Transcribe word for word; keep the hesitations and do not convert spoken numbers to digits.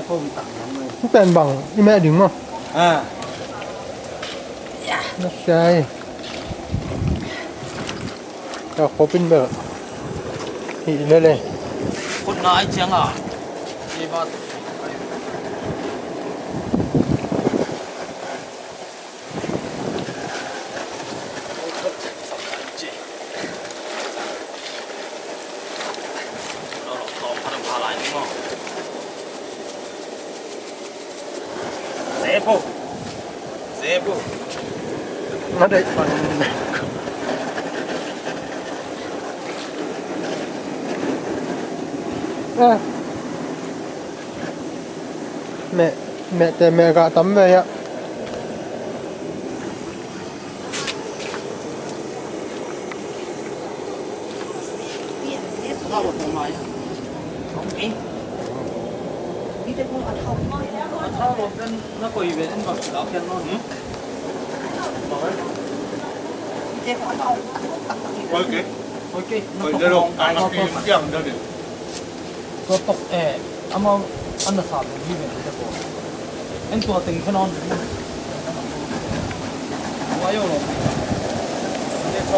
Pen bang i meh ding maw? Ah. Nasai. Ka khopin bel hi lele. Khut ngai ciang a. Zepo. Zepo. Nga dei pan. Ah. Meh, meh te meh gah tam ve ah. Tua tok, eh, amau an na sa lo hi ve, te ko. En tua teng khe nawn. Tua yo lo. Te ko.